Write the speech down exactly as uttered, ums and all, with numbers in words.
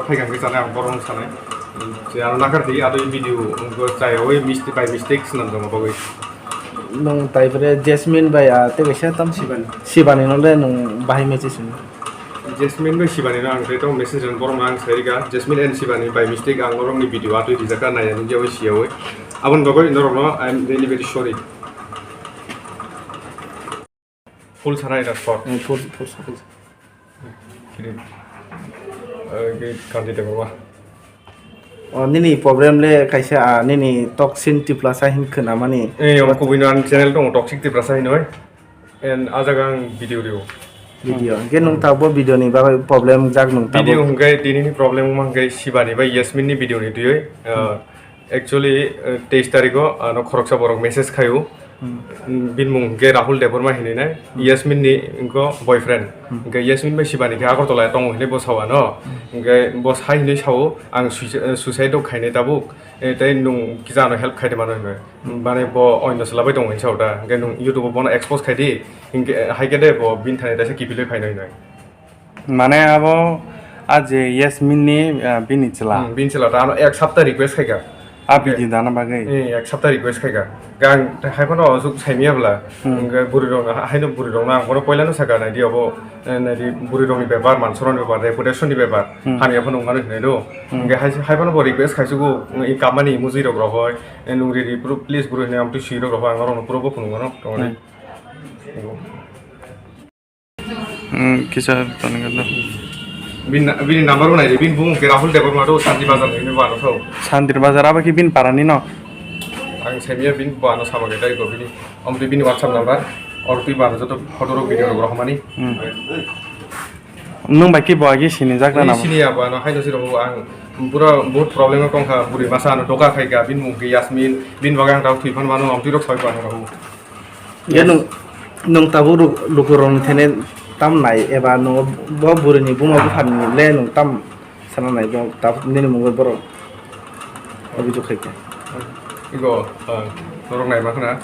Phaikha hwnkhe chanai ang borokno sanai. Je ano nakardi ado video wngkha chayawi mistake by mistake swnamjama bagwi. Nwng taipore Jasmine bai a tei kaisa tam Shivani. Shivani no le nwng bahai message sini. Jasmine bai Shivani no ang tei tong message rang borok no ang sai rika. Jasmine and Shivani by mistake ang norok ni video atwi rijak kha naiya nukya wi siya wi. Aboni bagwi norok no I am really very sorry. Full sana ina short. Eh, full, full, full. Kiri. Eh, kiri kanti tengwa. O, nini problem le kaisa, ah, nini Toxic Tiprasa hin khwnamani. Eh, o kubui no ang channel dong Toxic Tiprasa hinoi. En ajaga ang video rio. Video. Hingke nung tabuk video ni bagwi problem jak nung tabuk. Video hingke tini ni problem wngma hingke Shivani bai Yasmin ni video ni twiwi. Ah, actually, eh, teis tarikh o ano khoroksa borok message khaio. Hmm. Bini mung hingke Rahul Debbarma hinui nai. Hmm. Yasmin ni wngkha boyfriend. Hmm. Hingke Yasmin bai Shivani khe Agartala tongo hinui bo sao ano. Hmm. Hingke bo sai hinui sao ang suicide, suicide rok khainai tabuk. Eh, tei nung kisa ano help khaidi mano hinui. Hmm. Mane bo oino chwla bai tongo hinui sao da. Hingke nung YouTube o bono expose khaidi. Hingke, eh, haikhe de bo bini thani kaisa kiphilwi phainai hinui. Mane abo a je Yasmin ni, ah, bini chwla. Hmm, bini chwla ta ano ek sapta request khaikha. A video dana bagwi. Eh, ek sapta request khaikha. Gang hai phano asuk saimya bla. Hmm. Hingke bwrwi rok no, haino bwrwi rok no ang bono poila no saka naidi abo, eh, naidi bwrwi rok ni bepar, mansorok ni bepar, reputation ni bepar. Hmm. Hamya phano wngmano hinui do. Hmm. Hingke hai, hai phano bo request khaisugo, i kamani mujui rok rohoi, eh, nung riri, please bwrwi hinui amtwi sui rok rohoi, ang norok no puro bo phunukmano tongmani. Hmm. Hmm, kisa tani ganda. Bini, bini number bo naidi, bini bumung khe Rahul Debbarma do, Santir Bazar ni hinui bo ano sao. Santir Bazar abo khe bini para ni no? Ang saimya bini bo ano sama khe dai go bini. Om twi bini WhatsApp number, or twi bo ano joto photo rok video rok rohormani. Hmm. Nwng bai khe bo agi sini jak na namo? Sini ya bo ano haino siro ang pura bahut problem o tongkha, bwrwi masa ano doka khaikha, bini mung khe Yasmin, bini bagwi ang tao thwi phan mano, om twi rok sawi bo ano rohor. Ye nung, nung tabuk ru-, lukurokni thene tam nai eba nung bo bwrwini buma buphani le nung tam sana nai bo tabuk nini mungwi borok obhijog khai kha. Igo, ah, norok nai ma khna.